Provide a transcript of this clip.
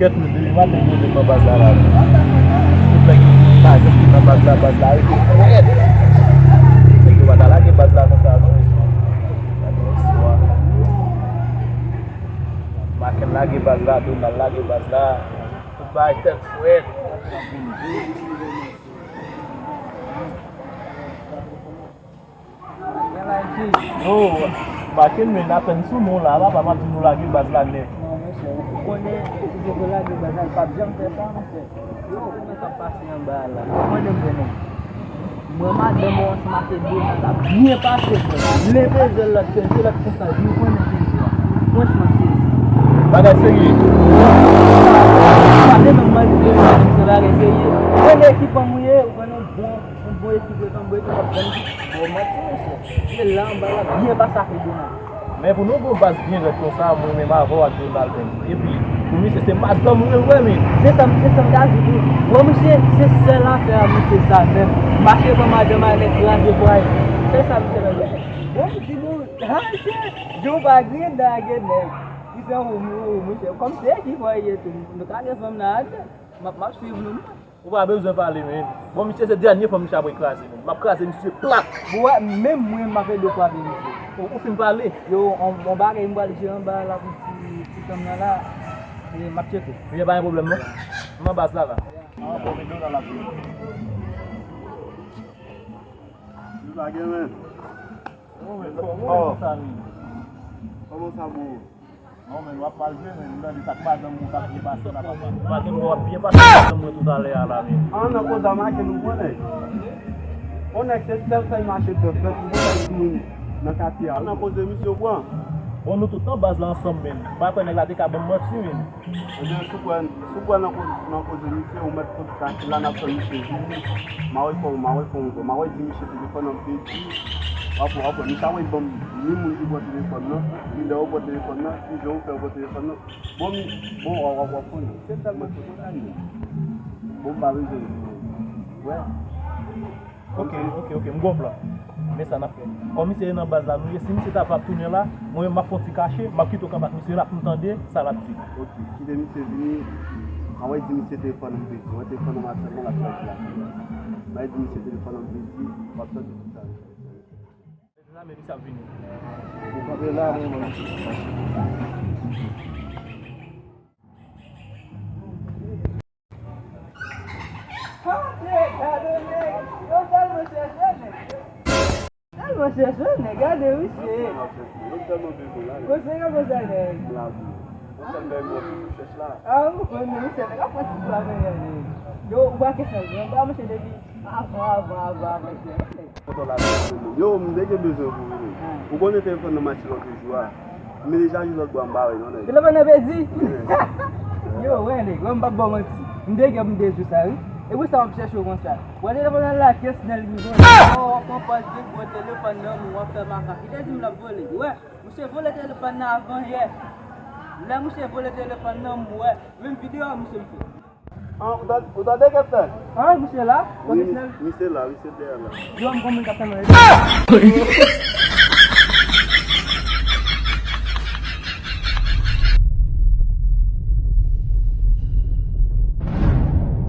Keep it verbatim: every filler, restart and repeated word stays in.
Depi maten, yo te pran baz la la. Tout nèg ki pa jwenn ki nan baz la, baz la rete frèt. Nèg yo pa ta lage baz la konsa, non, mesye. Gade yon istwa. Maken lage baz la, Donald lage baz la. Tout bagay tèt frèt. Yo, Maken, men n atann sou nou la, papa, m ap di nou lage baz la nèt. Non, mesye, ou konnen, si se pou lage baz la, l p ap janm fè sa, mesye. Yo, ou konnen sa k pase anba a la. Ou konnen m konnen. Mwen, madanm mwen ansanm ak Donald ap byen pase, frè. Leve zèl lòt sezi, lòt konsa, di ou konnen sezi a. Franchman, sezi. Bagay serye. Pale menm manje, se bagay serye. Ou konnen ki fanm ou ye, ou konnen bon. Yon bon ekip, yon bon ekip ap vann. Bon, manti, mesye. Misye la anba la, byen pase ak Donald. Men pou nou gon baz byen rèd konsa, mwen menm avè w ak Donald menm. Epi, pou misye, se madanm mwen l wè, men. Se sa, se sa m ta di tou. Bon, misye, se sèl afè a, misye, sa menm. Mache pran madanm avèk kraze pway. Se sa, misye, menm. Bon, m di nou, ha, misye, di w pa griyen dan a gen nèg. Misye, ou, ou, misye, kòm se ki fò ye tou. Nou ka gen fanm nan adan. M ap, m ap swiv nou, mwen. Ou pa bezwen pale, men. Bon, misye, se dènye fwa misye ap kraze, men. M ap kraze misye plat. Ou wè, menm mwen, m ap ede w kraze misye. Ou, ou fin pale? Yo, on, on bagay, m pral jere anba la pou ti, ti fanm nan la. E, m ap tcheke w. Misye, pa gen pwoblèm, non. M nan baz la, la. Ah, bon, men Donald ap vini. Li pa gen, men. Oh, men, kòman sa ye? Kòman sa, bro? Non, men, w ap mal jwe, men. M tande sa k madanm mwen k ap byen pase la, papa. Madanm mwen w ap byen pase ak madanm mwen toutalè a la, men. An nan koze a make nou konnen. On nèg se sèl fèy mache dòt fèt, ou konn moun nan katye a. An nan koze misye w pran. Bon, nou tout nan baz la ansanm, men. M pa kwè nèg la te ka ban m manti, men. Ebyen, si w kwè, si w kwè nan ko-, nan koze misye, ou mèt fouti kache la, n ap fè misye vini. M a wè fò, m a wè fò, m a wè di misye telefòn nan pedi. W ap wè, w ap wè, misye a wè ban m ni moun ki pran telefòn nan, ni lè yo pran telefòn nan, ni jan yo fè yo pran telefòn nan. Bon, mi, bon, w ap, w ap, w ap konnen. Se tèlman ki konn ale. Bon, m pa bezwen di nou. Wè. Ok, ok, ok, m gon plan. Men sa n ap fè. Kòm misye nan baz la nou ye, si misye ta va tounen la, mwen menm m ap fè yon ti kache, m ap kite w kanpe ak misye la pou m tande sa l ap di. Ok, kite misye vini. Mwen di misye telefòn m pedi. Mwen telefòn m ap sèlman l ap chaje la. Mwen di misye telefòn m pedi. W ap tande tout sa. Mezanmi, misye ap vini. Ou kanpe la, mwen, mwen. Antre, gade nèg. Yo tèlman chèche nèg. Tèlman chèche nèg, gade misye. Yo tèlman bezwen la, nèg. Konsa, konsa, nèg. Blagu. Yon sèl nèg mwen toujou chèche la. Ah, ou konn, misye, nèg ap pran ti travay, nèg. Yo, ou pa kesyon, yo pa mache depi avan, avan, avan, avan, nèg. Yo, m te gen bezwen pou ou, men. Ou konnen telefòn nan mache lòt jou a. M te chaje lòt bò a, m pa wè non, nèg. Telefòn nan pèdi? Yo, wè, nèg, wè, m p ap ba w manti. M te gen pou m te di w sa, wi. E pou sa m ap chèche w konsa. Wè, telefòn nan lakès nan li, m konnen. Wè, w ap pran pòz vin pran telefòn nan, m w ap fè makak. Li te di m l ap vole. Wè, misye vole telefòn nan avan yè. Lè misye vole telefòn nan, m wè. Menm videyo a, misye m fè. An, ou tande, ou tande kèt fè? An, misye la? Wi, misye la, misye dèyè la. Yo, m konn moun k ap tann mwen.